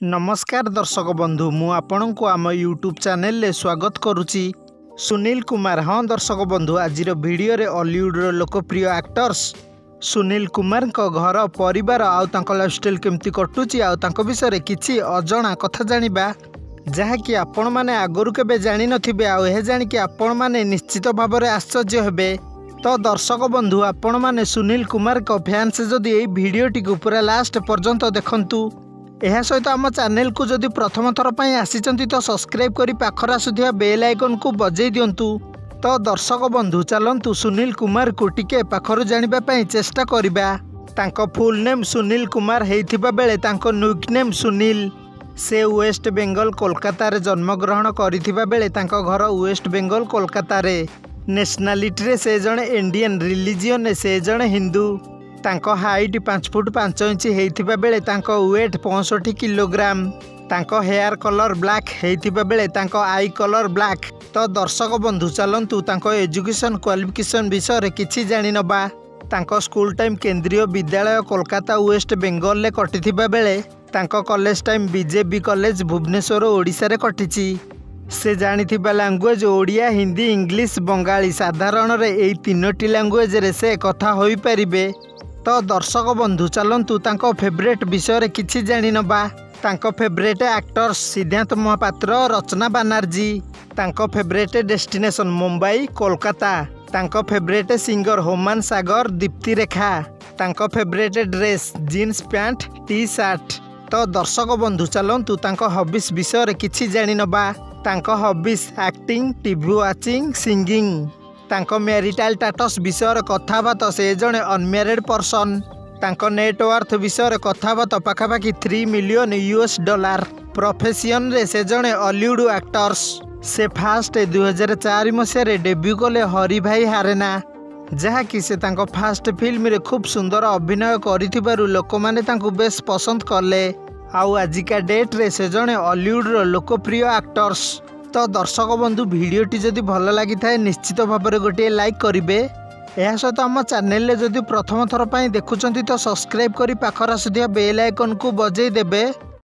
ନମସ୍କାର ଦର୍ଶକ ବନ୍ଧୁ, ମୁଁ ଆପଣଙ୍କୁ ଆମ ୟୁଟ୍ୟୁବ୍ ଚ୍ୟାନେଲରେ ସ୍ୱାଗତ କରୁଛି। ସୁନୀଲ କୁମାର। ହଁ ଦର୍ଶକ ବନ୍ଧୁ, ଆଜିର ଭିଡ଼ିଓରେ ଅଲିଉଡ଼ର ଲୋକପ୍ରିୟ ଆକ୍ଟର୍ସ ସୁନୀଲ କୁମାରଙ୍କ ଘର, ପରିବାର ଆଉ ତାଙ୍କ ଲାଇଫଷ୍ଟାଇଲ୍ କେମିତି କଟୁଛି ଆଉ ତାଙ୍କ ବିଷୟରେ କିଛି ଅଜଣା କଥା ଜାଣିବା, ଯାହାକି ଆପଣମାନେ ଆଗରୁ କେବେ ଜାଣିନଥିବେ। ଆଉ ଏହା ଜାଣିକି ଆପଣମାନେ ନିଶ୍ଚିତ ଭାବରେ ଆଶ୍ଚର୍ଯ୍ୟ ହେବେ। ତ ଦର୍ଶକ ବନ୍ଧୁ, ଆପଣମାନେ ସୁନୀଲ କୁମାରଙ୍କ ଫ୍ୟାନ୍ସ ଯଦି ଏଇ ଭିଡ଼ିଓଟିକୁ ପୁରା ଲାଷ୍ଟ ପର୍ଯ୍ୟନ୍ତ ଦେଖନ୍ତୁ। ଏହା ସହିତ ଆମ ଚ୍ୟାନେଲକୁ ଯଦି ପ୍ରଥମ ଥର ପାଇଁ ଆସିଛନ୍ତି ତ ସବସ୍କ୍ରାଇବ୍ କରି ପାଖରେ ଆସୁଥିବା ବେଲ୍ ଆଇକନ୍କୁ ବଜେଇ ଦିଅନ୍ତୁ। ତ ଦର୍ଶକ ବନ୍ଧୁ, ଚାଲନ୍ତୁ ସୁନୀଲ କୁମାରକୁ ଟିକେ ପାଖରୁ ଜାଣିବା ପାଇଁ ଚେଷ୍ଟା କରିବା। ତାଙ୍କ ଫୁଲ୍ ନେମ୍ ସୁନୀଲ କୁମାର ହେଇଥିବା ବେଳେ ତାଙ୍କ ନିକ୍ ନେମ୍ ସୁନୀଲ। ସେ ୱେଷ୍ଟ ବେଙ୍ଗଲ କୋଲକାତାରେ ଜନ୍ମଗ୍ରହଣ କରିଥିବା ବେଳେ ତାଙ୍କ ଘର ୱେଷ୍ଟ ବେଙ୍ଗଲ କୋଲକାତାରେ। ନ୍ୟାସନାଲିଟିରେ ସେ ଜଣେ ଇଣ୍ଡିଆନ୍, ରିଲିଜିଅନରେ ସେ ଜଣେ ହିନ୍ଦୁ। ତାଙ୍କ ହାଇଟ୍ 5 ଫୁଟ 5 ଇଞ୍ଚ ହେଇଥିବା ବେଳେ ତାଙ୍କ ୱେଟ୍ 65 କିଲୋଗ୍ରାମ। ତାଙ୍କ ହେୟାର କଲର୍ ବ୍ଲାକ୍ ହେଇଥିବା ବେଳେ ତାଙ୍କ I colour black. ତ ଦର୍ଶକ ବନ୍ଧୁ, ଚାଲନ୍ତୁ ତାଙ୍କ ଏଜୁକେସନ୍ କ୍ୱାଲିଫିକେସନ୍ ବିଷୟରେ କିଛି ଜାଣିନେବା। ତାଙ୍କ ସ୍କୁଲ ଟାଇମ୍ କେନ୍ଦ୍ରୀୟ ବିଦ୍ୟାଳୟ କୋଲକାତା ୱେଷ୍ଟ ବେଙ୍ଗଲରେ କଟିଥିବା ବେଳେ ତାଙ୍କ college time BJB college Bhubaneswar ଓଡ଼ିଶାରେ କଟିଛି। ସେ ଜାଣିଥିବା ଲାଙ୍ଗୁଏଜ୍ ଓଡ଼ିଆ, ହିନ୍ଦୀ, ଇଂଲିଶ, ବଙ୍ଗାଳୀ। ସାଧାରଣରେ ଏଇ ତିନୋଟି ଲାଙ୍ଗୁଏଜରେ ସେ କଥା ହୋଇପାରିବେ। ତ ଦର୍ଶକ ବନ୍ଧୁ, ଚାଲନ୍ତୁ ତାଙ୍କ ଫେଭରେଟ୍ ବିଷୟରେ କିଛି ଜାଣିନେବା। ତାଙ୍କ ଫେଭରେଟ୍ ଆକ୍ଟର୍ସ ସିଦ୍ଧାନ୍ତ ମହାପାତ୍ର, ରଚନା ବାନାର୍ଜୀ। ତାଙ୍କ ଫେଭରେଟ୍ ଡେଷ୍ଟିନେସନ୍ ମୁମ୍ବାଇ, କୋଲକାତା। ତାଙ୍କ ଫେଭରେଟ୍ ସିଙ୍ଗର ହୁମାନ ସାଗର, ଦୀପ୍ତିରେଖା। ତାଙ୍କ favourite dress jeans pant, T shirt. ତ ଦର୍ଶକ ବନ୍ଧୁ, ଚାଲନ୍ତୁ ତାଙ୍କ ହବିସ୍ ବିଷୟରେ କିଛି ଜାଣିନେବା। ତାଙ୍କ hobbies acting, TV watching, singing. ତାଙ୍କ ମ୍ୟାରିଟାଲ୍ ଷ୍ଟାଟସ୍ ବିଷୟରେ କଥା ହେବା ତ ସେ ଜଣେ ଅନମ୍ୟାରିଡ୍ ପର୍ସନ୍। ତାଙ୍କ ନେଟୱାର୍ଥ ବିଷୟରେ କଥା ହେବା ତ ପାଖାପାଖି 3 ମିଲିୟନ ୟୁଏସ୍ ଡଲାର। ପ୍ରଫେସିଅନରେ ସେ ଜଣେ ଅଲିଉଡ଼ ଆକ୍ଟର୍ସ। ସେ ଫାଷ୍ଟ 2004 ମସିହାରେ ଡେବ୍ୟୁ କଲେ ହରି ଭାଇ ହାରେନା, ଯାହାକି ସେ ତାଙ୍କ ଫାଷ୍ଟ ଫିଲ୍ମରେ ଖୁବ୍ ସୁନ୍ଦର ଅଭିନୟ କରିଥିବାରୁ ଲୋକମାନେ ତାଙ୍କୁ ବେଶ ପସନ୍ଦ କଲେ। ଆଉ ଆଜିକା ଡେଟ୍ରେ ସେ ଜଣେ ଅଲିଉଡ଼ର ଲୋକପ୍ରିୟ ଆକ୍ଟର୍ସ। ତ ଦର୍ଶକ ବନ୍ଧୁ, ଭିଡ଼ିଓଟି ଯଦି ଭଲ ଲାଗିଥାଏ ନିଶ୍ଚିତ ଭାବରେ ଗୋଟିଏ ଲାଇକ୍ କରିବେ। ଏହା ସହିତ ଆମ ଚ୍ୟାନେଲରେ ଯଦି ପ୍ରଥମ ଥର ପାଇଁ ଦେଖୁଛନ୍ତି ତ ସବସ୍କ୍ରାଇବ୍ କରି ପାଖରେ ଆସୁଥିବା ବେଲ୍ ଆଇକନ୍କୁ ବଜେଇ ଦେବେ।